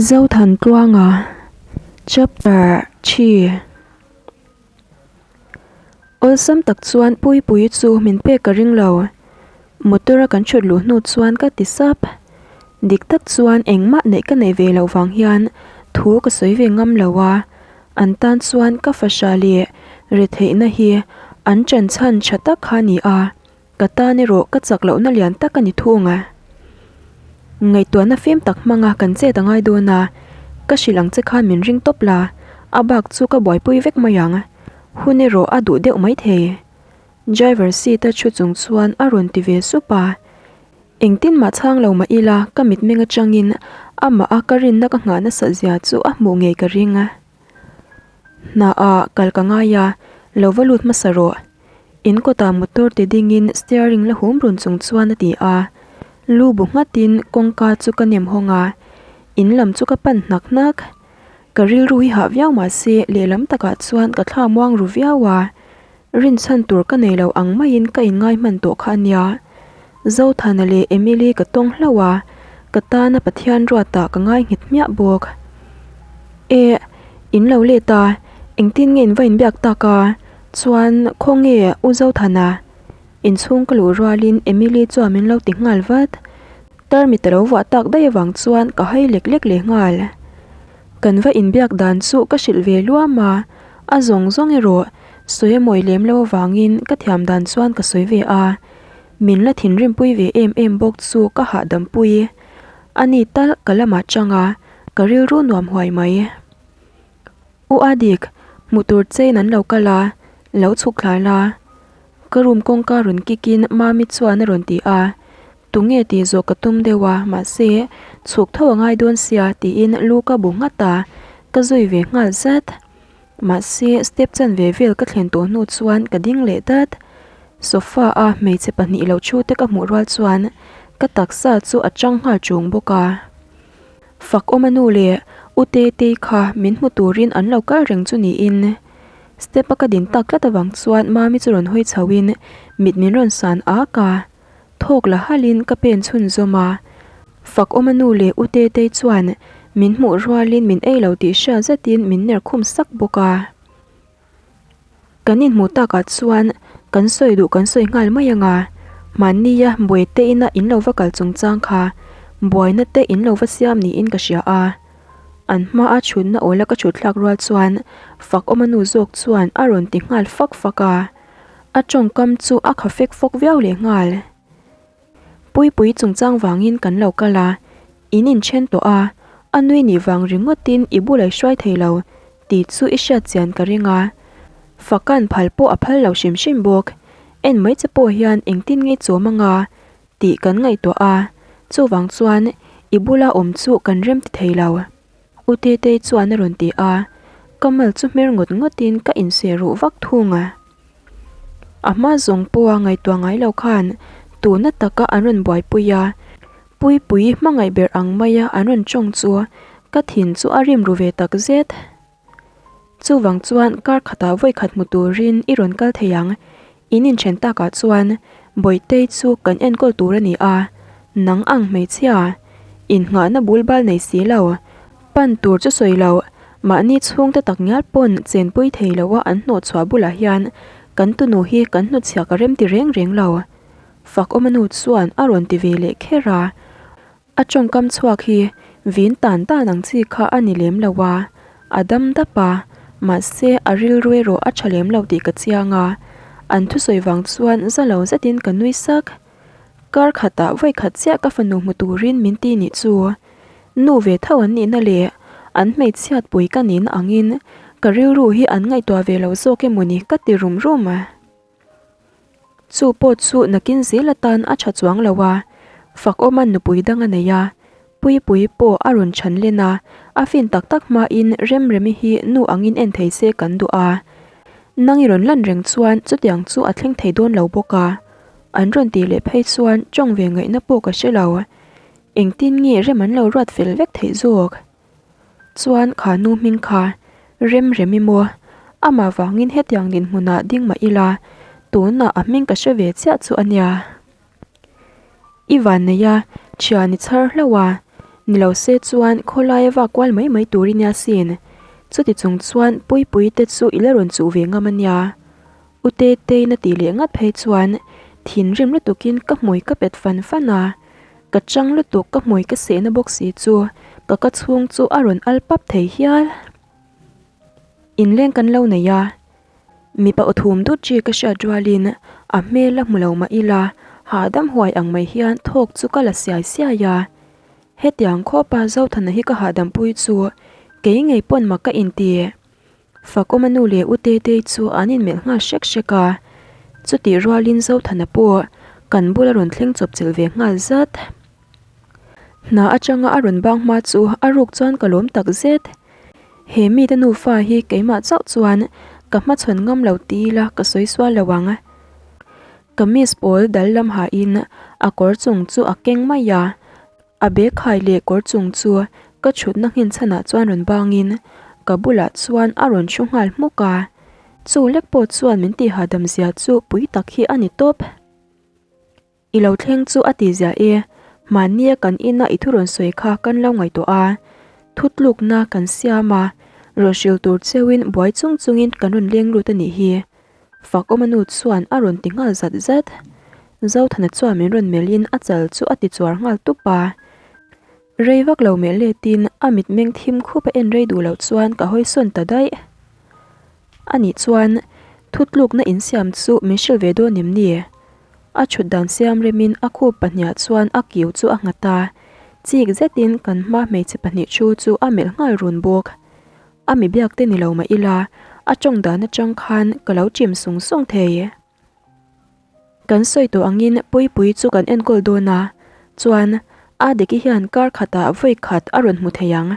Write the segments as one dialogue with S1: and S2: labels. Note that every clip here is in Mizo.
S1: Zothantluanga Chapter xii Awlsam tak chuan Puipuii chu min pek ka ring lo. Motor a kan thut luh hnu chuan ka ti sap. Dik tak chuan engmah neih ka neih ve loh vang hian thu ka sawi ve ngam lo a, an tan chuan ka fahra leh retheihna hi an ṭan chhan ṭha tak kha a ni a. Ka tan erawh ka chak lohna lian tak a ni thung a. Ngaihtuahna fim tak hmanga kan chet a ngai dawn a, ka hrilh ang che khan min ring tawp la, a bak chu ka buaipui vek mai ang. Hun erawh a duh deuh mai thei. Driver seat a thu chung chuan a rawn ti ve sup a. Engtin mah chhang lo mah ila ka mitmeng atangin amah a ka rinna ka nghah nasat zia chu a hmuh ngei ka ring. Hna ah kal ka ngai a, lo va lut hmasa rawh. In kawtah motor ti dingin steering la hum run chung chuan a ti a. Lu bu nghatin kawngka chu ka nem hawng a, in lam chu ka pan hnak hnak. Ka rilru hi hah viau mah se lehlam takah chuan ka thla muang ru viau a. Rinchhan tur ka nei lo ang maiin ka inngai hman tawh kha a nia. Zothana leh Emily ka tawng hlauh a, ka tana Pathian ruatah ka ngai nghet hmiah bawk. Eh, in lo let a, engtin nge in va inbiak tak a? Chuan khawnge U Zothana? Inchhung ka luh rualin Emily chuan min lo ti nghal vat. Tarmit a lo vuah tak daih avang chuan ka hai lek lek leh nghal. Kan va inbiak dan chu ka hrilh ve luam a, a zawng zawng erawh sawi a mawi lem lo avangin ka thiam dan chuan ka sawi ve a. Min la thinrimpui ve em em bawk chu ka hahdampui. A ni tal ka lamah chang a, ka rilru nuam huai mai. U a dik, hmu tur chein an lo kal a, lo chhuk thla la. Ka room kawngka rawn kick in Mami chuan a rawn ti a, tunge tih zawh ka tum deuh a, mahse chhuk tho a ngai dawn sia tiin lu ka bu nghat a, ka zui ve nghal zat. Mahse step chanve vel ka thlen tawh hnu chuan ka ding leh dat. Sofa a hmeichhe pahnih lo thu te ka hmuh rual chuan ka taksa chu a chang nghal chung bawk a. Fakawma nu leh U Tetei kha min hmu turin an lo kal reng chu niin step a ka din tak tlat avang chuan Mami chu rawn hawi chho in mit min rawn san ak a, thawk la halin ka pen chhun zawm a. Fakawma nu leh U Tetei chuan min hmuh rualin min ei lo tih hria zetin min ner khum sak bawk a. Kan inhmuh takah chuan kan sawi duh kan sawi nghal mai ang a, mahnia buaite ina in lo va kal chungchang kha buaina te in lo va siam niin ka hria a. An hmaa chhunna awla ka chhut thlak rual chuan Fakawma nu zawk chuan a rawn ti nghal fak fak a, a tawngkam chu a kha fek fawk viau leh nghal. Puipui chungchang vangin kan lo kal a, in inthen tawh a, a nui nih vang ringawtin i bula i hruai thei lo tih chu i hriat chian ka ring a. Faka'n phal pawh a phal lo hrim hrim bawk. En mai che pawh hian engtin nge chawm anga tih kan ngaihtuah a, chuvang chuan i bula awm chu kan rem ti thei lo. U Tetei chuan a rawn ti a, ka mal chu hmer ngawt ngawtin ka inseh ruh vak thung a. A hma zawng pawha ngaihtuah ngai lo khan tuna taka an rawn buaipui a, Puipui hmangaih ber ang maia an rawn tawng chu ka thin chu a rim ru ve tak zet. Chuvang chuan kar khatah vawi khat hmu turin i rawn kal thei ang, in inthen takah chuan Bawihtei chu kan enkawl tur a ni a, nang ang hmeichhia, innghahna bul bal nei si lo, pan tur chu sawi loh, mahni chhungte tak ngial pawn chenpui thei loa an hnawhchhuah bulah hian kan tunu hi kan hnutchhiah ka remti reng reng lo. Fakawma nu chuan a rawn ti ve leh kher a. A tawngkam chhuak hi vin tan tan ang chi kha a ni lem lo a, a dam dap a, mahse a rilru erawh a tha lem lo tih ka chiang a, an thusawi vang chuan za lo zetin ka nui sak. Kar khatah vawi khat chiah ka fanu hmu turin min ti nih chu. Nu ve tho an nihna leh an hmeichhiat pui ka nihna angin ka rilru hi an ngaihtuah ve lo zawk emawni ka ti rum rum a. Chu pawh chu nakin zel atan a tha chuang lo a, Fakawma'n nupui dang a nei a, Puipui pawh a rawn chhan len a, a fin tak tak hmain Remremi hi nu angin en thei se kan duh a, nang i rawn lan reng chuan chutiang chu a thleng thei dawn lo bawk a, an rawn tih leh phei chuan tawng ve ngaihna pawh ka hre lo, engtin nge rem an lo ruat fel vek theih zawk? Chuan kha nu hming kha rem rem i maw? Amah vangin hetiang dinhmunah ding mah ila, tunah a hming ka hre ve chiah chu a nia. I van nei a, thian i chhar hlauh a. Ni lo se chuan khawlaia vak kual mai mai tur i nia sin. Chuti chung chuan Puipuii te chu i la rawn chuh ve ngam a nia. U Tetei'n a tih leh ngat phei chuan thinrim lutukin ka hmui ka pet fan fan a. Ka chang lutuk ka hmui ka sehna bawk si chu ka ka chhung chu a rawn al pap thei hial. Inleng kan lo nei a, mipa aw thum dut chi ka hriat rualin a hmel a hmu lo mah ila hahdam huai ang mai hian thawk chu ka la siai siai a. Hetiang khawpa Zothana hi ka hahdam pui chu kei ngei pawn mak ka inti. Fakawma nu leh U Tetei chu an inmelh nghal hrek hrek a, chutih rualin Zothana pawh kan bula rawn thleng chawp chilh ve nghal zat. Hna atanga a rawn bang hma chu a ruk chuan ka lawm tak zet. He mite nufa hi keimah chauh chuan ka hmachhawn ngam lo ti ila ka sawi sual lo ang. Kamis pawl dal lam hahin a kawr chung chu a keng mai a, a bag khai leh kawr chung chu ka chhutna nghen chhanah chuan rawn bangin ka bulah chuan a rawn thu nghal hmuk a. Chu lek pawh chuan min tih hahdam zia chu pui tak hi a ni tawp. I lo thleng chu a ti ziah e, mahnia kan ina i thu rawn sawi kha kan lo ngaihtuah a, thutlukna kan siam a, rawn hril tur cheuhin buai chung chungin kan rawn leng lut a nih hi. Fakawma nu chuan a rawn ti nghal zat zat. Zothana chuan min rawn melhin a chal chu a ti chuar nghal tup a. Rei vak lo melh letin a mitmeng thim khup a en rei duh loh chuan ka hawi sawn ta daih. Anih chuan thutlukna insiam chu min hrilh ve dawn em ni? A thut dan siam remin a khup pahniah chuan a kiu chu a nghat a, chik zetin kan hma hmeichhe pahnih thu chu a melh nghal run bawk. A mi biak te ni lo mah ila, a tawng dan atang khan ka lo chim sung sung thei. Kan sawi tawh angin Puipui chu kan enkawl dawn a, chuan Adiki hian kar khatah vawi khat a rawn hmu thei ang.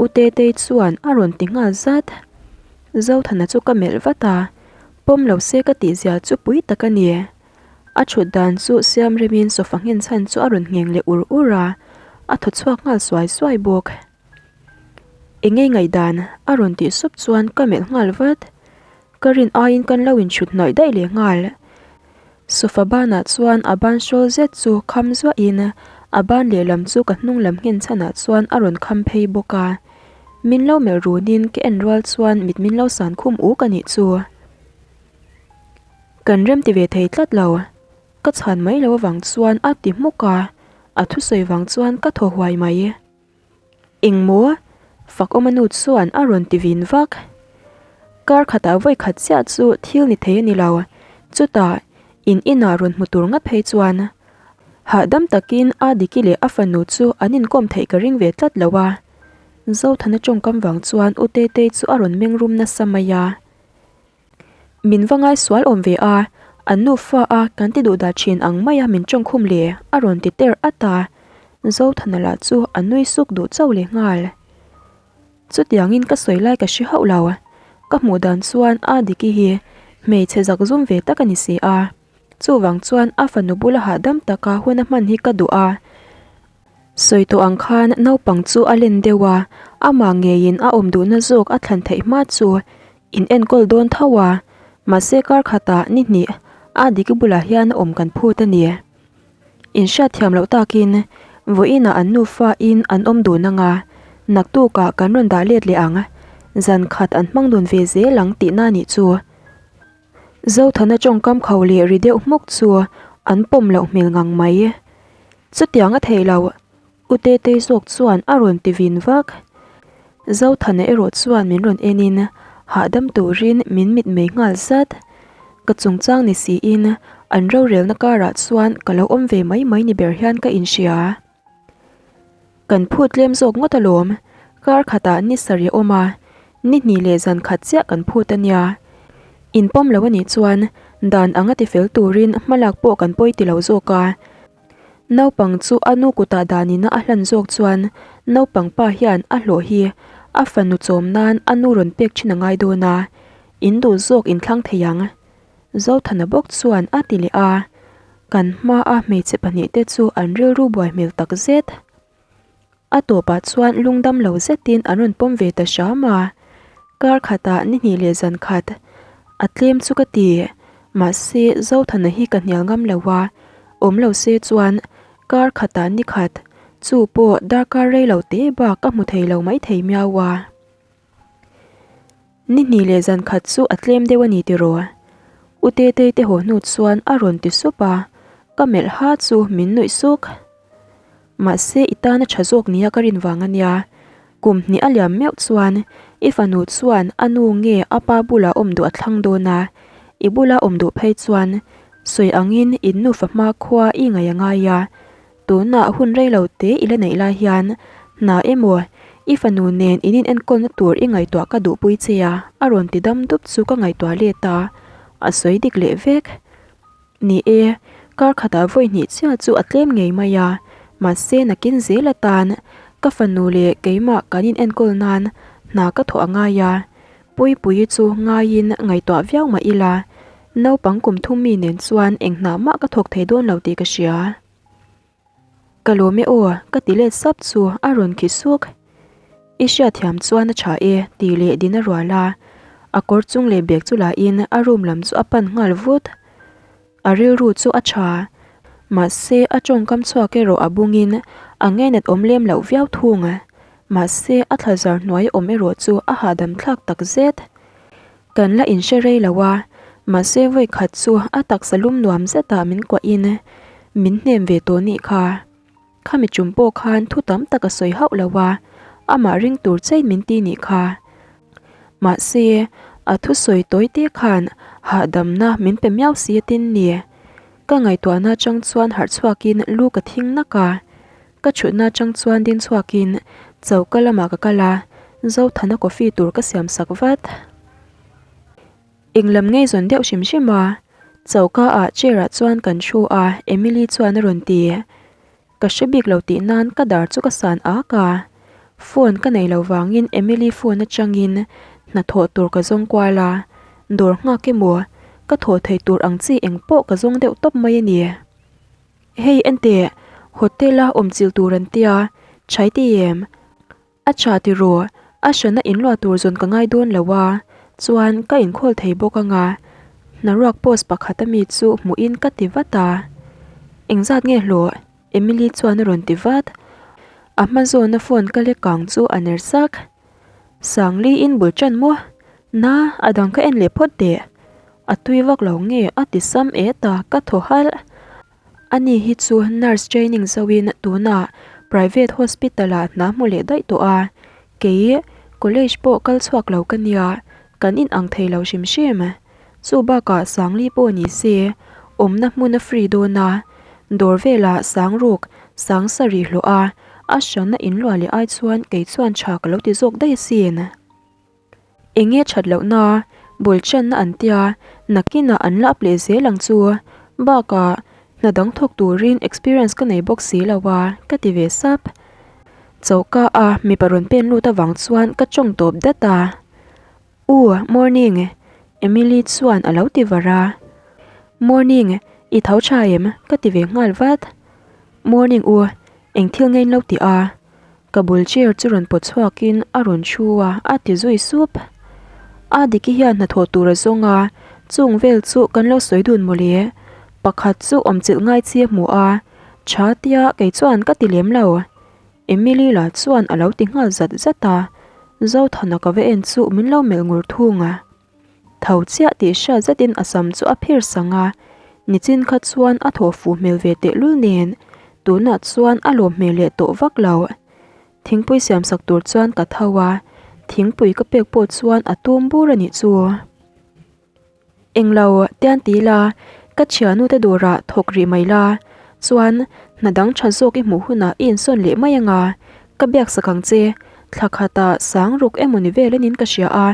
S1: U Tetei chuan a rawn ti nghal zat. Zothana chu ka melh vat a, pawm lo se ka tih zia chu pui tak a ni. A thut dan chu siam remin sofa nghen chhan chu a rawn ngheng leh ur ur a, a thaw chhuak nghal suai suai bawk. Engei ngaihdan a rawn tih sup chuan ka melh nghal vat. Ka rin aiin kan lo inchhut hnaih daih leh nghal. Sofa banah chuan a ban hrawl zet chu kham zuahin a ban lehlam chu ka hnung lam nghen chhanah chuan a rawn kham phei bawk a. Min lo melh runin ka en rual chuan mit min lo san khum uk a nih chu. Kan rem ti ve thei tlat lo. Ka chhan mai lo avang chuan a ti hmuk a, a thusawi vang chuan ka thaw huai mai. Engmaw? Fakawma nu chuan a rawn ti vin vak. Kar khatah vawi khat chiah chu thil ni thei a ni lo. Chutah, in inah rawn hmu tur ngat phei chuan hahdam takin Adiki leh a fanu chu an inkawm theih ka ring ve tlat lo a. Zothana tawngkam vang chuan U Tetei chu a rawn meng rum nasa mai a. Min va ngai sual awm ve a, an nufa a kan ti duh dah thin ang mai a min tawng khum le a rawn ti ter at a, Zothana lah chu a nui suk duh chauh leh nghal. Chutiangin ka sawi lai ka hre hauh lo, ka hmuh dan chuan a Diki hi hmeichhe zak zum ve tak a ni si a, chuvang chuan a fanu bula hahdam taka hun a hman hi ka duh a, Sawi tawh ang khan naupang chu a len deuh a, amah ngeiin a awm duhna zawk a thlan theih hma chu in enkawl dawn tho a, mahse kar khatah ni hnih a Diki bulah hian a awm kan phut a ni. In hriatthiam loh takin vawiinah an nufa in an awm dun ang a, naktukah kan rawn dah let leh ang, zan khat an hmang dun ve zel ang tihna a nih chu. Zothana tawngkam kho leh ri deuh hmuk chu an pawm loh hmel ngang mai. Chutiang a thei lo, U Tetei zawk chuan a rawn ti vin vak. Zothana erawh chuan min rawn enin hahdam turin min mitmei nghal zat. Ka chungchang ni siin an rorelna karah chuan ka lo awm ve mai mai ni ber hian ka inhria. Kan phut tlem zawk ngawt alawm, kar khatah ni sarih a awm a, ni hnih leh zan khat chiah kan phut a nia. In pawm lo anih chuan dan anga tifel turin hmalak pawh kan pawi ti lo zawk a. Naupang chu a nu kutah danina a hlan zawk chuan naupang pa hian a hlawh hi a fanu chawm nan a nu rawn pek thin a ngai dawn a, in duh zawk in thlang thei ang. Zothana bawk chuan a ti leh a, kan hmaa hmeichhe pahnihte chu an rilru buai hmel tak zet. A tawpah chuan lungdam lo zetin an rawn pawm ve ta hram a, kar khatah ni hnih leh zan khat a tlem chu ka ti, mahse Zothana hi ka hnial ngam lo a, awm lo se chuan kar khatah ni khat. Chu pawh darkar rei lo te bak ka hmu thei lo maithei miau a. Ni hnih leh zan khat chu a tlem deuh a ni tiraw? U Tetei te haw hnu chuan a rawn ti sup a, ka melh ha chu min nuih suk. Mahse i tana tha zawk nia ka rin vang a nia. Kum hnih a liam meuh chuan i fanu chuan a nu nge a pa bulah awm duh a thlang dawn a, i bula awm duh phei chuan sawi angin in nufa hma khua i ngaih a ngai a, Tunah hun rei lo te i la neih lai hian hna emaw i fanu nen in inenkawlna tur i ngaihtuah ka duhpui che a, a rawn ti dam dup chu ka ngaihtuah let a, a sawi dik leh vek. Ni e, kar khatah vawi hnih chiah chu a tlem ngei mai a, mahse nakin zel atan ka fanu leh keimah kan inenkawl nan hna ka thawh a ngai a, Puipuii chu ngaiin ngaihtuah viau mah ila, naupang kum thum mi nen chuan eng hna mah ka thawk thei dawn lo tih ka hria. Ka lawm e aw, ka ti let sap chu a rawn khi suk. I hriatthiam chuan a tha e tih leh din a rual a, a kawr chung leh bag chu la in a room lam chu a pan nghal vut. A rilru chu a tha, mahse a tawngkam chhuak erawh a bungin a ngainat awm lem loh viau thung. Mahse a thla zar hnuai awm erawh chu a hahdam thlak tak zet. Kan la inhre rei lo a, mahse vawi khat chu a taksa lum nuam zetah min kuahin min hnem ve tawh nih kha. Khami tum pawh khan thu tam tak a sawi hauh lo a, amah ring tur chein min ti nih kha. Mahse a thusawi tawi te khan hahdamna min pe miau si a tin ni. Ka ngaihtuahna atang chuan harh chhuakin lu ka thing nak a. Ka thutna atang chuan ding chhuakin choka lamah ka kal a, Zothana coffee tur ka siam sak vat. Eng lam ngei zawn deuh hrim hrim a, choka ah chair ah chuan kan thu a, Emily chuan a rawn ti. Ka hre bik lo tih nan ka dar chu ka san ak a, phone ka nei lo vangin Emily phone atangin hnathawh tur ka zawng kual a, dawr nghak emaw ka thawh thei tur ang chi eng pawh ka zawng deuh tawp mai a ni. Hei enteh, hotel a awm chilh tur an tia, chhai ti em? A tha tiraw, a hrana inluah tur zawn ka ngai dawn lo a, chuan ka inkhawl thei bawk anga. Hnaruak post pakhat ami chu hmuhin ka ti vat a. Engzat nge hlawh? Emily chuan a rawn ti vat. A hma zawna phone ka lek kang chu a ner sak. Sangli in bul ṭan maw? Na, a dang ka en leh phawt teh. A tui vak lo nge a ti sam et a, ka thaw halh. Ani hi chu nurse training zoin tunah private hospital ah hna hmu leh daih tawh a, kei college pawh kal chhuak lo ka nia, kan in ang thei lo hrim hrim. Chu bakah Sangli pawh ni se, awmna hmun a free dawn a, dawr velah Sangruk, Sangsarih hlawh a, a hranna inluah leh ai chuan kei chuan tha ka lo ti zawk daih asin. Enge that lohna, bul channa an tia, nakinah an la up leh zel ang chu. Bakah, hna dang thawk turin experience ka nei bawk si lo a, ka ti ve sap. Choka a mipa rawn pen lut avang chuan ka tawng tawp dat a. U, morning, Emily chuan a lo ti var a. Morning, i tho tha em? ka ti ve nghal vat. Morning u, eng thil nge in lo ti a? Ka bul chair chu rawn pawt chhuakin a rawn thu a, a ti zui sup. A Diki hian hnathawh tur a zawng a, chung vel chu kan lo sawi dun mawle. Pakhat chu awmchilh ngai chi a hmu a, tha tia kei chuan ka ti lem lo. Emily lah chuan a lo ti nghal zat zat a, Zothana ka va en chu min lo melh ngur thung a. Tho chiah tih hriat zetin a sam chu a phir sang a, nichin kha chuan a thaw fuh hmel ve tehlul nen tunah chuan a lawm hmel leh tawh vak lo. Thingpui siam sak tur chuan ka tho a, thingpui ka pek pawh chuan a tum bur a nih chu. Englo tian ti la, ka thianu te dawrah thawk rih mai la, chuan hna dang tha zawk i hmuh hunah i insawn leh mai anga, ka biak sak ang che, thla khatah sang ruk emaw ni vel anin ka hria a,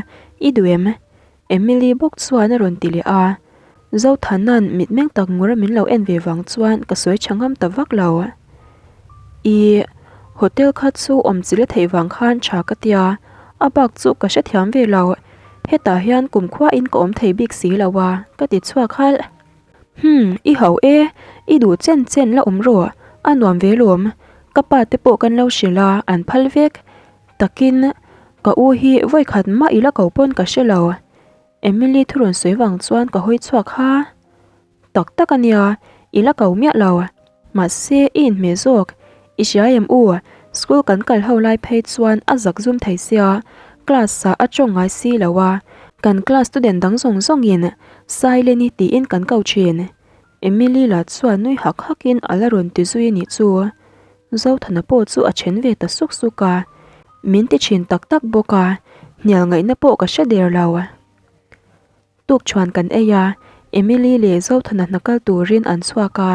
S1: i duh em? Emily bawk chuan a rawn ti leh a, Zothana'n mitmeng tak ngura min lo en ve vang chuan ka sawi tha ngam ta vak lo. I hotel kha chu awm chilh a theih vang khan tha ka tia, a bak chu ka hrethiam ve lo, hetah hian kumkhuain ka awm thei bik si lo a, ka ti chhuak halh. Hum, i ho e, i duh chen chen la awm rawh, a nuam ve lawm, ka pa te pawh kan lo hrilh a, an phal vek. Takin, ka u hi vawikhat mah i la ko pawn ka hre lo. Emily thu rawn sawi vang chuan ka hawi chhuak ha. Tak tak a nia, i la ko miah lo. Mahse, i inhmeh zawk. I hria em u, school kan kal ho lai phei chuan a zak zum thei sia, class ah a tawng ngai si lo a, kan class student dang zawng zawngin Saileni tiin kan ko thin. Emily lah chuan nui hak hakin a la rawn ti zui a nih chu. Zothana pawh chu a then ve ta suk suk a, min ti thin tak tak bawk a, hnial ngaihna pawh ka hre der lo. Tukṭhuan kan ei a, Emily leh Zothana hna kal turin an chhuak a,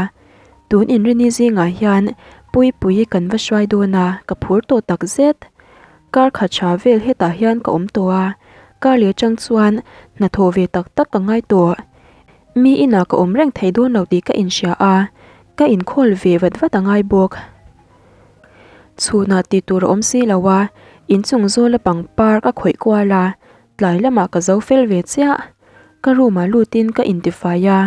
S1: tun inrini zingah hian Puipuii kan va hruai dawn a, ka phur tawh tak zet. Kar khat tha vel hetah hian ka awm tawh a, kar leh atang chuan hna thawh ve tak tak ka ngai tawh. Mi inah ka awm reng thei dawn lo tih ka inhria a, ka inkhawl ve vat vat a ngai bawk. Chhunah tih tur a awm si lo a, inchung zawla pangpar ka khawih kual a, tlai lamah ka zo fel ve chiah. Ka room ah lutin ka intifai a,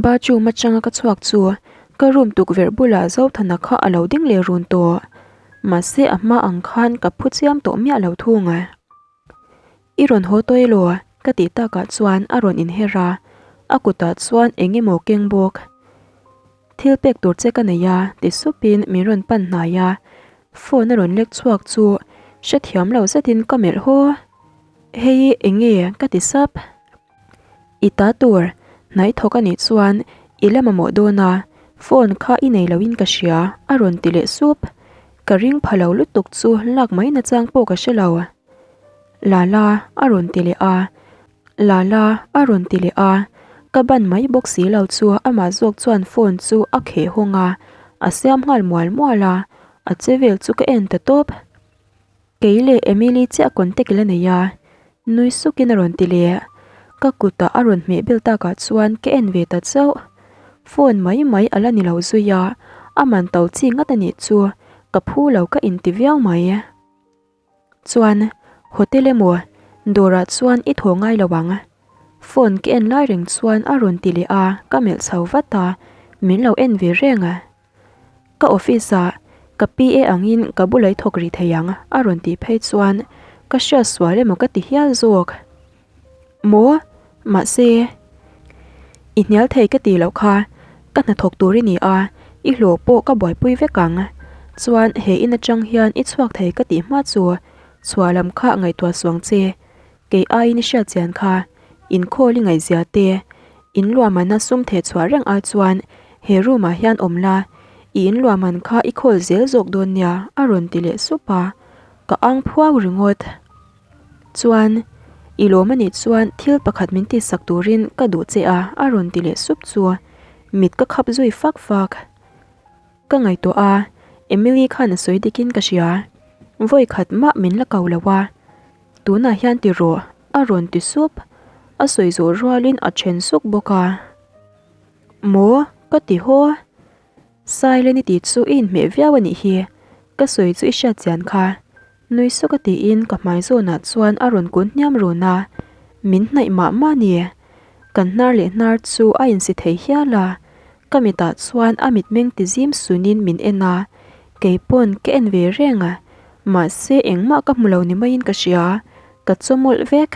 S1: bathroom atanga ka chhuak chu ka room tukverh bulah Zothana kha a lo ding leh run tawh. Mahse a hma ang khan ka phu chiam tawh miah lo thung a. I rawn haw tawh elaw? ka tih takah chuan a rawn inher a, a kutah chuan eng emaw keng bawk. Thil pek tur che ka nei a ti supin min rawn pan hnai a, phone a rawn lek chhuak chu hrethiam lo zetin ka melh haw. Hei eng nge? ka ti sap. I ta tur hnaih thawk a nih chuan i la mamawh dawn a, phone kha i nei loin ka hria a rawn ti leh sup. Ka ring pha lo lutuk chu lak mai nachang pawh ka hre lo. Lala a rawn ti leh a, Lala a rawn ti leh a, ka ban mai bawk si lo chu amah zawk chuan phone chu a kheh hawng a, a siam nghal mual mual a, a che vel chu ka en ta tawp. Kei leh Emily chiah contact la nei a, nui sukin a rawn ti leh. Ka kutah a rawn hmeh bel takah chuan ka en ve ta chauh. Phone mai mai a la ni lo zui a, a man to chi ngat a nih chu ka phu lo ka inti viau mai. Chuan, hotel emaw dawrah chuan i thaw ngai lo ang. Phone ka en lai reng chuan a rawn ti leh a, ka melh chho vat a, min lo en ve reng a. Ka office ah ka PA angin ka bulah i thawk rih thei ang a rawn tih phei chuan ka hriat sual emaw ka ti hial zawk. Maw? Mahse, i hnial thei ka tih loh kha, ka hnathawk tur i ni a, i hlawh pawh ka buaipui vek ang. Chuan he in atang hian i chhuak thei ka tih hma chu chhuah lam kha ngaihtuah suang che. Kei aiin i hriat chian kha, inkhawl i ngaihzia te, in luahmana sum theh chhuah reng ai chuan he room ah hian awm la, i in luahman kha i khawl zel zawk dawn nia a rawn ti leh sup a, ka ang phuau ringawt. Chuan, i lawm anih chuan thil pakhat min tihsak turin ka duh che a a rawn ti leh sup chu mit ka khap zui fak fak. Ka ngaihtuah a, Emily khan a sawi dikin ka hria. Vawi khat mah min la ko lo a. Tunah hian ti rawh a rawn ti sup. A sawi zawh rualin a then suk bawk a. Maw? Ka ti haw. Silent i tih chu i inhmeh viau a nih hi. Ka sawi chu i hriat chian kha. Nui suk a tiin ka hmai zawnah chuan a rawn kun hniam run a, min hnaih mah mah ni. Kan hnar leh hnar chu a insi thei hial a, ka mitah chuan a mitmeng ti zim sunin min en a, kei pawn ka en ve reng a, mahse engmah ka hmu lo ni maiin ka hria, ka chaw mawlh vek.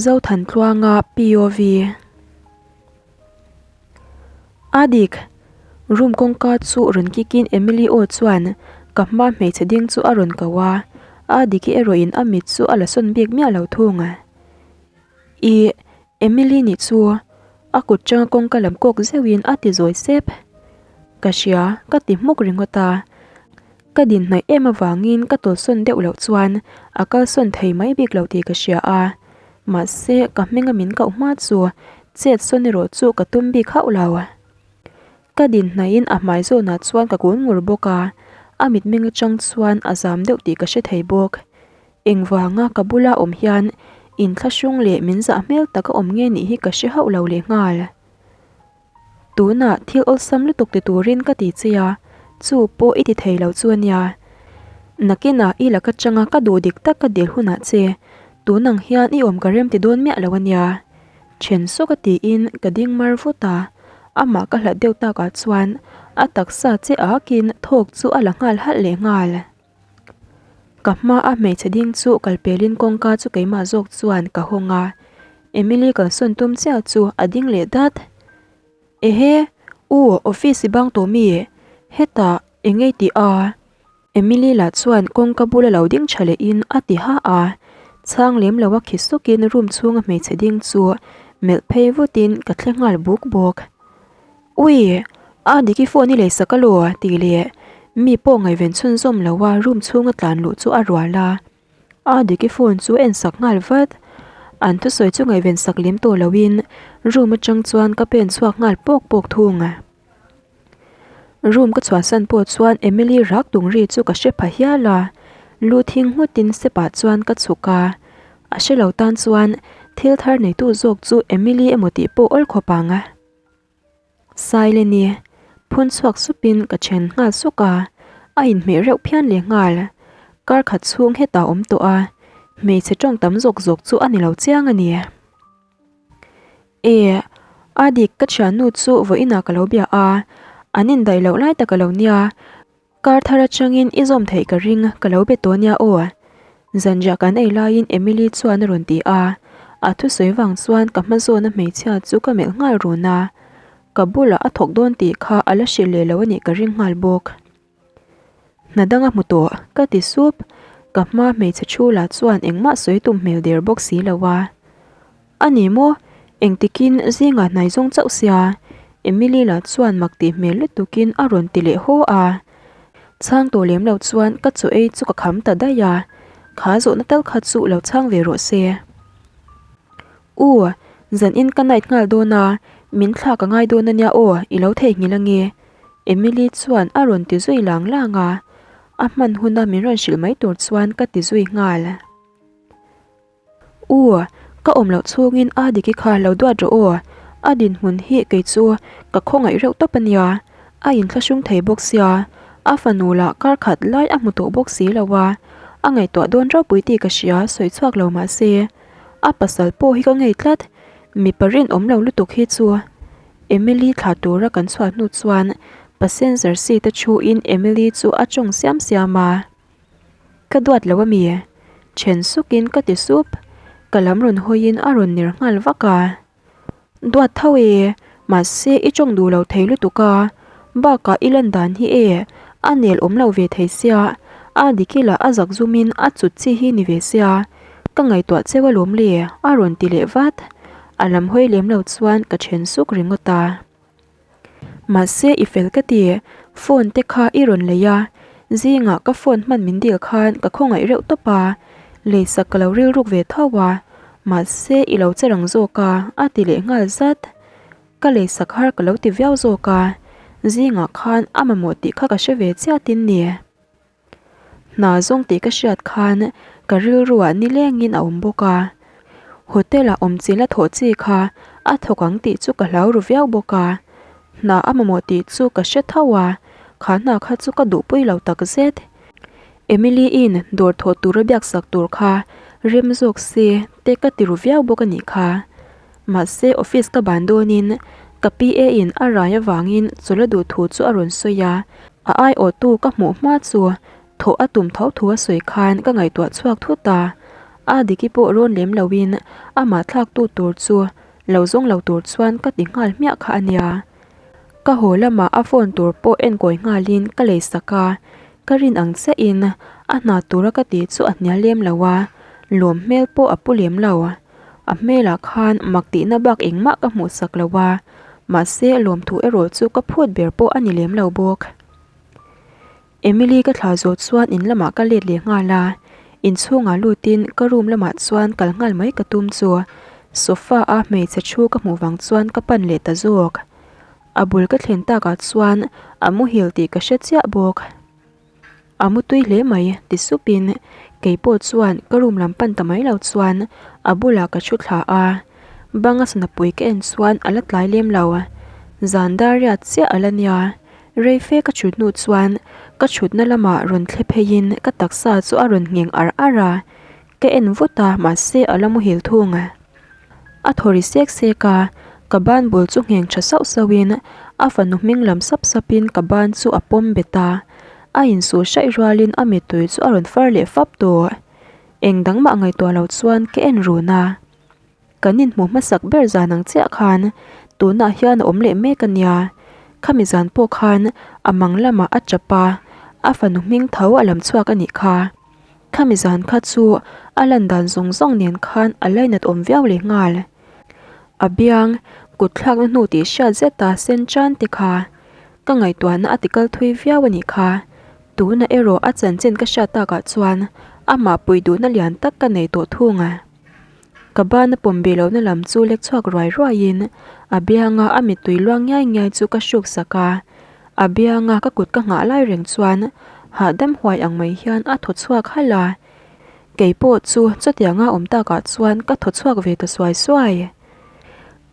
S1: Zothantluanga POV. A dik! Room kawngka chu rawn kikin Emily aw chuan ka hma hmeichhe ding chu a rawn ko a, a diki erawhin a mit chu a la sawn bik miah lo thung. Ih, Emily nih chu a kut changa kawngka lam kawk zeuhin a ti zawi sep. Ka hria, ka ti hmuk ringawt a. Ka din hnaih em avangin ka tawlsawn deuh loh chuan a kalsawn thei mai bik lo tih ka hria a. Mahse, ka hminga min koh hma chu chet sawn erawh chu ka tum bik hauh lo. Ka din hnaihin a hmai zawnah chuan ka kun ngur bawk a, a mitmeng atang chuan a zam deuh tih ka hre thei bawk. Engvanga ka bula awm hian inthlahrung leh min zah hmel taka awm nge nih hi ka hre hauh lo lehnghal. Tunah thil awlsam lutuk ti turin ka ti che a, chu pawh i ti thei lo chu a nia. Nakinah i laka changa ka duh dik tak ka dil hunah che, tun ang hian i awm ka rem ti dawn miah lo a nia. Then sawk a tiin ka ding mar vut a, amah ka hlat deuh takah chuan a taksa che akin thawk chu a la nghal halh leh nghal. Ka hma a hmeichhe ding chu kalpelin kawngka chu keimah zawk chuan ka hawng a, Emily kalsawn tum chiah chu a ding leh dat. Ehe, u, office i bang tawh mi? Hetah eng ei tih a? Emily lah chuan kawngka bula lo ding tha lehin a ti ha a. Chhang lem lo a khi sukin room chhunga hmeichhe ding chu melh phei vutin ka thle nghal buk bawk. Ui! A dik i phone i lei sak alaw? tih leh mi pawh ngaihven chhunzawm lo a room chhunga tlan luh chu a rual a. A dik i phone chu en sak nghal vat. An thusawi chu ngaihven sak lem tawh loin room atang chuan ka pen chhuak nghal pawk pawk thung. Room ka chhuahsan pawh chuan Emily rak tung ri chu ka hre pha hial a, lu thing nghutin step ah chuan ka chhuk a. A hre lo tan chuan thil thar neitu zawk chu Emily emaw tih pawh awl khawp ang. Silent-i phun chhuak supin ka then nghal suk a, a inhmeh reuh phian leh nghal. Kar khat chhung hetah awm tawh a, hmeichhe tawng tam zawk zawk chu a ni lo chiang a ni. E, a dik ka thiannu chu vawiinah ka lo bia a, an indaih loh lai tak a lo nia. Kar thar atangin i zawm theih ka ring, ka lo be tawh nia aw. Zanriah kan ei laiin Emily chuan a rawn ti a, a thusawi vang chuan ka hma zawna hmeichhia chu ka melh nghal run a, ka bulah a thawk dawn tih kha a la hrilh leh lo a nih ka ring nghal bawk. Hna dang a hmu tawh, ka ti sup, ka hma hmeichhe thu lah chuan engmah sawi tum hmel der bawk si lo a. A ni maw? Engtikin zingah hnai zawng chauh sia? Emily lah chuan mak tih hmel lutukin a rawn ti leh haw a. Chhang tawh lem lo chuan ka chaw ei chu ka kham ta daih a, kha zawhna tal kha chu lo chhang ve rawh se. U, zanin ka night nghal dawn a, min thlak a ngai dawn ania aw, i lo theihnghilh ange. Emily chuan a rawn ti zui lang lang a, a hman huna min rawn hrilh mai tur chuan ka ti zui nghal. U, ka awm loh chhungin a diki kha lo duat rawh aw, a dinhmun hi kei chu ka khawngaih reuh tawp a nia, a inthlahrung thei bawk sia, a fanu lah kar khat lai a hmu tawh bawk si lo a, a ngaihtuah dawn ropui tih ka hria sawi chhuak lo mah se, a pasal pawh hi ka ngei tlat, mipa rinawm lo lutuk hi chu. Emily thlah tura kan chhuah hnu chuan passenger seat a thuin Emily chu a tawng siam siam a. Ka duat lo ami? Then sukin ka ti sup. Ka lam rawn hawiin a rawn ner nghal vak a. Duat tho e, mahse i tawng duh lo thei lutuk a, bakah i lan dan hi e, a nel awm lo ve thei sia, a diki lah a zak zumin a cut chi hi ni ve sia, ka ngaihtuah cheu alawm le a rawn ti leh vat. A lam hawi lem lo chuan ka then suk ringawt a. Mahse i fel ka ti, phone te kha i rawn lei a, zingah ka phone hman min dil khan ka khawngaih reuh tawp a, leisak ka lo rilruk ve tho a, mahse i lo che rang zawk a, a ti leh nghal zat. Ka leisak har ka lo ti viau zawk a, zingah khan a mamawh tih kha ka hre ve chiah tin ni. Hna zawng tih ka hriat khan ka rilruah nilengin a awm bawk a, hotel ah awm chilh a thawh chi kha a thawk ang tih chu ka hlau ru viau bawk a, hna a mamawh tih chu ka hre tho a, kha hna kha chu ka duhpui lo tak zet. Emily in dawr thawh tura biak sak tur kha rem zawk se te ka ti ru viau bawk a nih kha. Mahse office ka ban dawnin ka PA in a rai avangin chawlh a duh thu chu a rawn sawi a, a aiawhtu ka hmuh hma chu thawh a tum tho thu a sawi khan ka ngaihtuah chhuak thut a, a diki pawh rawn lem loin amah thlaktu tur chu lo zawng lo tur chuan ka ti nghal hmiah kha a nia. Ka haw lamah a phone tur pawh enkawi nghalin ka lei sak a, ka rin ang chiahin a hna tura ka tih chu a hnial lem lo a, lawm hmel pawh a pu lem lo. A hmelah khan mak tihna bak engmah ka hmuh sak lo a, mahse lawmthu erawh chu ka phut ber pawh a ni lem lo bawk. Emily ka thlah zawh chuan in lamah ka let leh nghal a, inchhungah lutin ka room lamah chuan kal nghal mai ka tum chu sofa a hmeichhe thu ka hmuh vang chuan ka pan leh ta zawk. A bul ka thlen takah chuan a muhil tih ka hre chiah bawk. A mu tui hle mai ti supin kei pawh chuan ka room lam pan ta mai lo chuan a bulah ka thu thla a, banga sanapui ka en chuan a la tlai lem lo. Zan dar riat chiah a la nia, rei fe ka thut hnu chuan ka thutna lamah rawn thle pheiin ka taksa chu a rawn ngheng ar ar a, ka en vut a mahse a la muhil thung. A thaw ri sek sek a, ka ban bul chu ngheng tha sauh sauhin a fanu hming lam sap sapin ka ban chu a pawm bet a, a insuh hraih rualin a mittui chu a rawn far leh fap tawh. Eng dang mah ngaihtuah lo chuan ka en run a, kan inhmuh hmasak ber zan ang chiah khan tunah hian a awm leh mek a nia. Khami zan pawh khan a mang lamah a tap a, a fanu hming tho a lam chhuak a nih kha. Khami zan kha chu a lan dan zawng zawng nen khan a lainat awm viau leh nghal. A biang kut thlakna hnu tih hriat zeta sen tan te kha ka ngaihtuahna a tikal thui viau a nih kha. Tunah erawh a chanchin ka hriat takah chuan amah pui duhna lian tak ka nei tawh thung a. Ka bana pawm bih lohna lam chu lek chhuak ruai ruaiin a bianga a mittui luang ngiai ngiai chu ka hruk sak a. A bianga ka kut ka nghah lai reng chuan hahdam huai ang mai hian a thaw chhuak halh a. Kei pawh chu chutianga awm takah chuan ka thaw chhuak ve ta suai suai.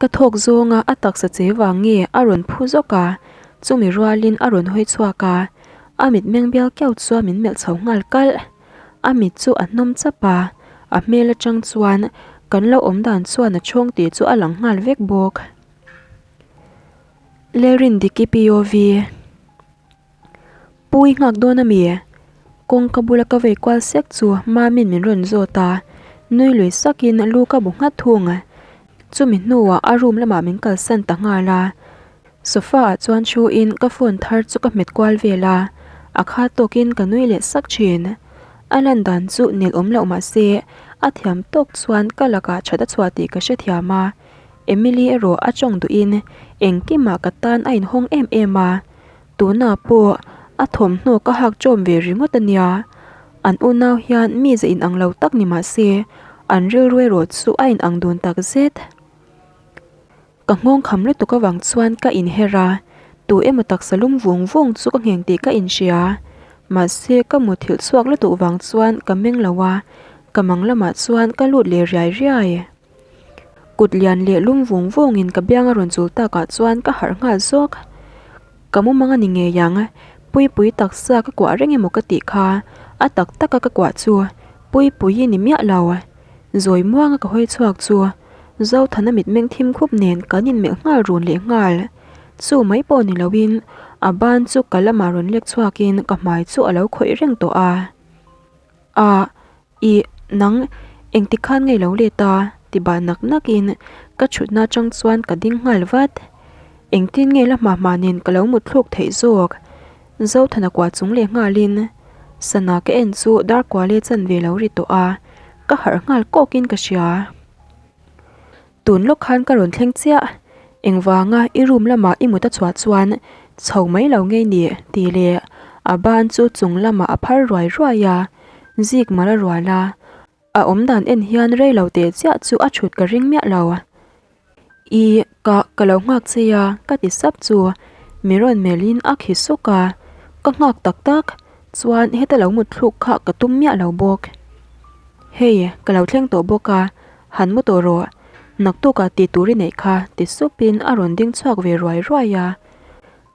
S1: Ka thawk zawnga a taksa che vang nge a rawn phu zawk a, chumi rualin a rawn hawi chhuak a, a mitmeng bial kiau chuan min melh chho nghal kalh. A mit chu a hnawm chap a, a hmel atang chuan kan lo awm dan chuan a chhawng tih chu a lang nghal vek bawk. Lalrindiki POV. Pu i nghak dawn a mi? Kawngka bula ka vei kual sek chu Mami'n min rawn zawt a, nui lui sakin lu ka bu nghat thung. Chumi hnuah a room lamah min kalsan ta nghal a. Sofa ah chuan thu in ka phone thar chu ka hmet kual vel a, a kha tawkin ka nui leh sak thin. A lan dan chu nel awm loh mah se a thiam tawk chuan ka lakah that a chhuah tih ka hrethiam a. Emily erawh a tawng duhin engkimah ka tan a inhawng em em a, tunah pawh a thawmhnaw ka hak ṭawm ve ringawt a nia. An unau hian mi ze inang lo tak ni mah se an rilru erawh chu a inang dun tak zet. Ka nghawng kham lutuk avang chuan ka inher a, tu emaw taksa lum vung vung chu ka ngheng tih ka inhria. Mahse ka muthilh chhuak lutuk vang chuan ka meng lo a, ka mang lamah chuan ka lut leh riai riai. Kut lian leh lum vung vungin ka biang a rawn chul takah chuan ka harh nghal zawk. Ka mumang a ni ngei ang, Puipui taksa ka kuah reng emaw ka tih kha, a tak taka ka kuah chu Puipui i ni miah lo. Zawi muanga ka hawi chhuak chu Zothana mitmeng thim khup nen kan inmelh nghal run leh nghal. Chu mai pawh ni loin a ban chu ka lamah rawn lek chhuakin ka hmai chu a lo khawih reng tawh a. A, ih, nang, engti khan nge lo let a? ti bah nak nak in ka thutna atang chuan ka ding nghal vat. Engtin nge la hma hma nen ka lo mut thluk theih zawk? Zothana kuah chung leh nghal in sana ka en chu Darkuale chanve lo ri tawh a, ka harh nghal kawk in ka hria. Tun lawk khan ka rawn thleng chiah, engvanga i room lamah i mut a chhuah chuan chho mai lo ngei ni tih leh a ban chu chung lamah a phar ruai ruai a, zik mal a rual a, a awm dan en hian rei lo teh chiah chu a thut ka ring miah lo. I ka ka lo nghak che a ka ti sap chu mi rawn melhin a khi suk a, ka nghak tak tak chuan heta lo mut thluk kha ka tum miah lo bawk. Hei ka lo thleng tawh bawk a. Han mu tawh rawh, naktukah tih tur i neih kha ti supin a rawn ding chhuak ve ruai ruai a.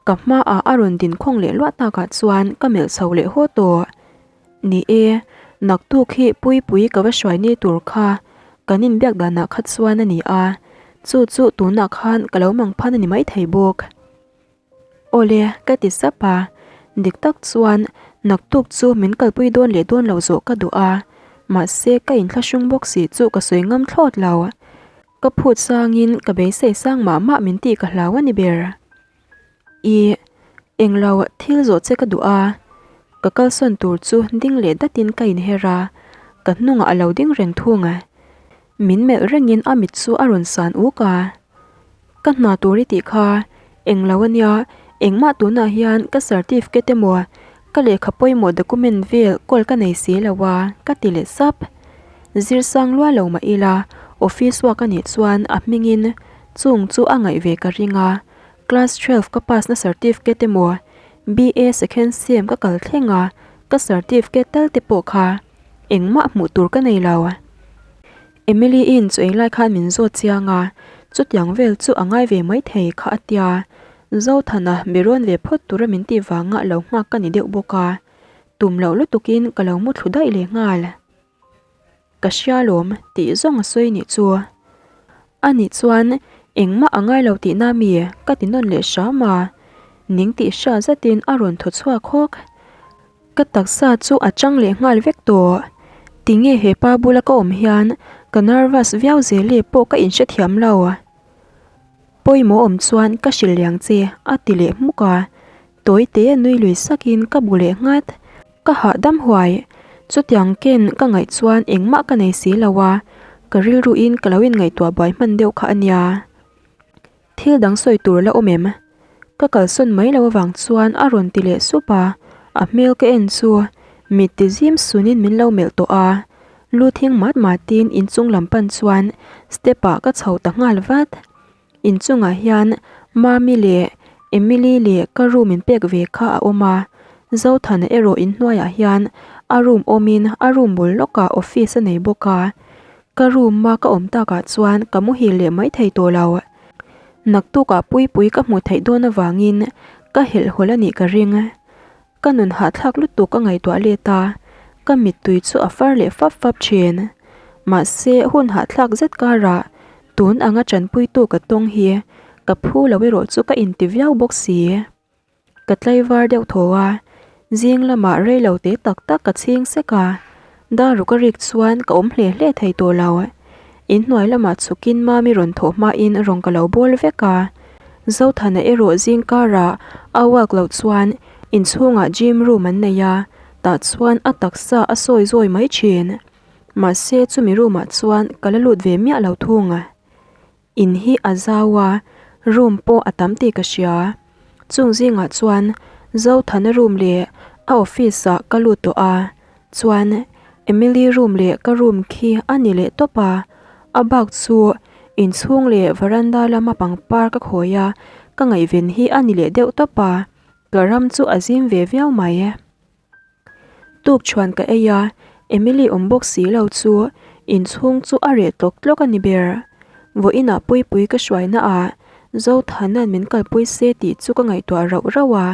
S1: Ka hmaah a rawn din khawng leh luah takah chuan ka melh chho leh haw tawh. Ni e, naktuk hi Puipui ka va hruai ni tur kha kan inbiak danah kha chuan a ni a, chu chu tunah khan ka lo mang phan a ni maithei bawk. Awle, ka ti sap a, dik tak chuan naktuk chu min kalpui dawn leh dawn lo zawh ka duh a, mahse ka inthlahrung bawk si chu ka sawi ngam thlawt lo. Ka phut sangin ka beisei sang mah mah min tih ka hlau a ni ber. Ih, englo thil zawh che ka duh a, ka kalsawn tur chu ding leh datin ka inher a, ka hnungah a lo ding reng thung a. Min melh rengin a mit chu a rawn san uk a. Ka hna tur i tih kha englo a nia, engmah tunah hian ka certificate emaw ka lehkha pawimawh document vel kawl ka nei si lo a ka ti leh sap. Zirsang lua lo mah ila office work a nih chuan a hmingin chung chu a ngaih ve ka ring a, class twelve ka pass na certificate emaw BA second sem ka kal thleng a ka certificate tal te pawh kha engmah hmuh tur ka nei lo. Emily-in chu englai khan min zawt chiang a, chutiang vel chu a ngai ve maithei kha a tia. Zothana mi rawn ve phawt tura min tih vanga lo nghak ka ni deuh bawk a, tum loh lutukin ka lo mu thlu daih leh nghal. Ka hria lawm tih zawng a sawi nih chu. A nih chuan engmah a ngai lo tihna mi ka ti nawn leh hram a, ning tih hria zetin a rawn thaw chhuak hawk. Ka taksa chu a chang leh nghal vek tawh. Tinge he pa bula ka awm hian ka nervous viau zel e pawh ka inhrethiam lo. pawimawh awm chuan ka hrilh liang che a ti leh hmuk a, tawi te nui lui sakin ka bu leh nghat. Ka hahdam huai, chutiang ken ka ngaih chuan engmah ka nei si lo a, ka rilruin ka lo inngaihtuah buai hman deuh kha a nia. Thil dang sawi tur la awm em? Ka kalsawn mai lo avang chuan a rawn ti leh sup a, a hmel ka en chu mit ti zim sunin min lo melh tawh a, lu thing mat matin inchung lam pan chuan step ah ka chho ta nghal vat. Inchungah hian Mami leh Emily leh ka room in pek ve kha a awm a, Zothana erawh inhnuaiah hian a room awmin a room bul lawkah office a nei bawk a, Ka room a ka awm takah chuan ka muhil leh mai thei tawh lo. Naktukah Puipui ka hmuh theih dawn avangin ka helhhawlh a nih ka ring. Ka nun hahthlak lutuk ka ngaihtuah let a, ka mittui chu a far leh fap fap thin. Mahse hun hahthlak zet karah tun anga tanpuitu ka tawng hi ka phu lo erawh chu ka inti viau bawk si. Ka tlaivar deuh thaw a, zing lamah rei lo te tak tak ka chhing sek a, daruk a rik chuan ka awm hle hle thei tawh lo. Inhnuai lamah chhukin Mami rawn thawh hmain rawn ka lo bawl vek a, Zothana erawh zing karah a walk loh chuan inchhungah gym room an nei a, tah chuan a taksa a sawi zawi mai thin. Mahse chumi room ah chuan ka la lut ve miah lo thung. In hi a zau a, room pawh a tam tih ka hria. Chung zingah chuan Zothana room leh a office ah ka lut tawh a, chuan Emily room leh ka room khi a ni leh tawp a, a bak chu inchhung leh varanda lama pangpar ka khawi a, ka ngaihven hi a ni leh deuh tawp a, ka ram chu a zim ve viau mai. Tuk chuan ka ei a, Emily awm bawk si lo chu inchhung chu a reh tlawk tlawk a ni ber. Vawiinah Puipui ka hruaina ah Zothana'n min kalpui se tih chu ka ngaihtuah rauh rauh a,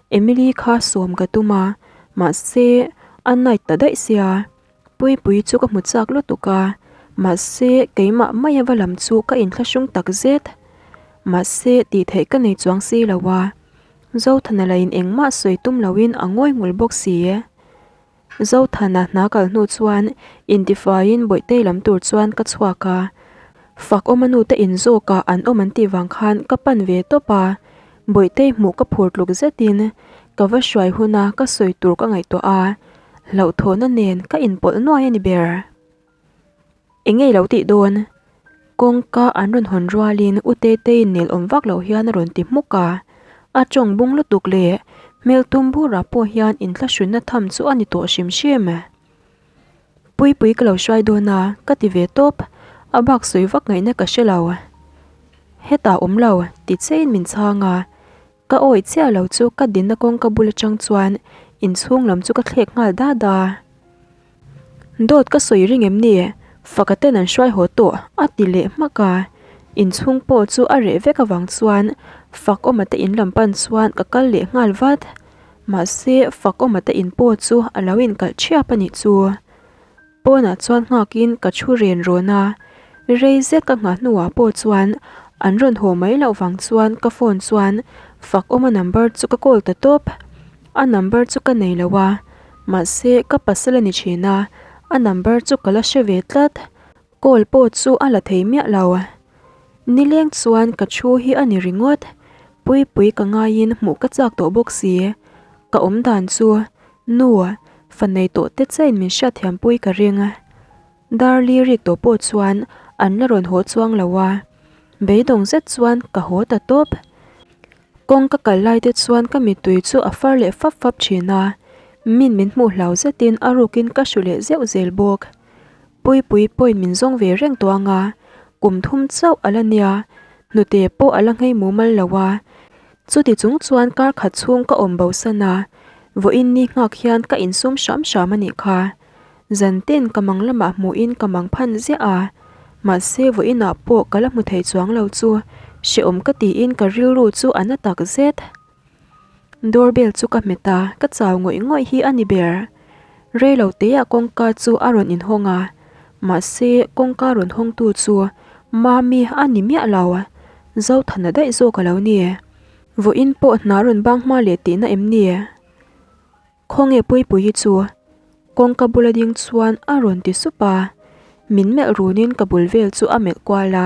S1: Emily kha sawm ka tum a, mahse a night ta daih sia. Puipui chu ka hmu chak lutuk a, mahse keimah maia va lam chu ka inthlahrung tak zet. Mahse tih theih ka nei chuang si lo a. Zothana lahin engmah sawi tum loin a ngawi ngul bawk si. Zothana hna kal hnu chuan intifaiin Bawihtei lam tur chuan ka chhuak a, Fakawma nute in zawkah an awm an tih vang khan ka pan ve tawp a, Bawihtei hmuh ka phur tluk zetin ka va hruai huna ka sawi tur ka ngaihtuah a, hlauhthawhna nen ka inpawlh nuai a ni ber. Eng nge i lo tih dawn? Kawngka an rawn hawn rualin U Tetei'n nel awm vak loh hian a rawn ti hmuk a. A tawng bung lutuk leh hmel tum burah pawh hian inthlahrunna tham chu a ni tawh hrim hrim. Puipui ka lo hruai dawn a, ka ti ve tawp. A bak sawi vak ngaihna ka hre lo. Hetah awm lo, ti chein min chhang a. Ka awih chiah lo chu ka dinna kawngka bul atang chuan inchhung lam chu ka thlek nghal dat a. Dawt ka sawi ring em ni? Faka ten an hruai haw tawh a ti leh hmak a. Inchhung pawh chu a reh vek avang chuan Fakawma te in lam pan chuan ka kal leh nghal vat. Mahse Fakawma te in pawh chu a lo inkalh thiap a nih chu. Pawnah chuan nghakin ka thu ren rawn a, rei zet ka nghah hnuah pawh chuan an rawn haw mai loh vang chuan ka phone chuan Fakawma number chu ka call ta tawp. A number chu ka nei lo a, mahse ka pasal a ni thin a, a number chu ka la hre ve tlat. Call pawh chu a la thei miah lo. Nileng chuan ka thu hi a ni ringawt, Puipui ka ngaiin hmuh ka chak tawh bawk si. Ka awm dan chu Nu, fa nei tawh te chain min hriatthiam pui ka ring. Darli rik tawh pawh chuan an la rawn haw chuang lo a, beidawng zet chuan ka haw ta tawp. Kawng ka kal lai te chuan ka mittui chu a far leh fap fap thin a, min min hmuh hlau zetin a rukin ka hru leh zeuh zel bawk. Puipui pawhin min zawng ve reng tawh ang a, kum thum chauh a la nia, hnute pawh a la nghei mumal lo a. Chuti chung chuan kar khat chhung ka awm bo san a, vawiin ni nghak hian ka insum hram hram a nih kha. Zan ten ka mang lamah hmuhin ka mang phan ziah a, mahse vawiinah pawh ka la hmu thei chuang lo chu hrehawm ka tiin ka rilru chu a na tak zet. Doorbell chu ka hmet a, ka chau ngawih ngawih hi a ni ber. Reilo teah kawngka chu a rawn inhawng a, mahse kawngka rawn hawngtu chu Mami a ni miah lo, Zothana daih zawk a lo ni. Vawiin pawh hna rawn bang hma leh tihna em ni? Khawnge Puipui hi chu? Kawngka bula ding chuan a rawn ti sup a, min melh runin ka bul vel chu a melh kual a.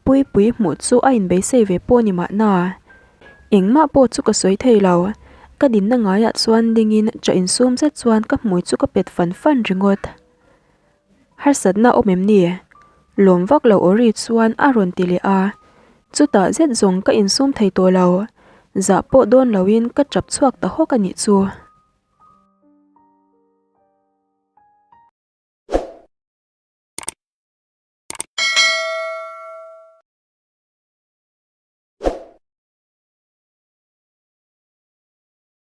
S1: Puipuii hmuh chu a inbeisei ve pawh ni mahna. Engmah pawh chu ka sawi thei lo. Ka dinna ngaiah chuan dingin chah insum zet chuan ka hmui chu ka pet fan fan ringawt. Harsatna awm em ni? Lawm vak lo aw ri chuan a rawn ti leh a. Chutah zet zawng ka insum thei tawh lo. Zah pawh dawn loin ka tap chhuak ta hawk a nih chu.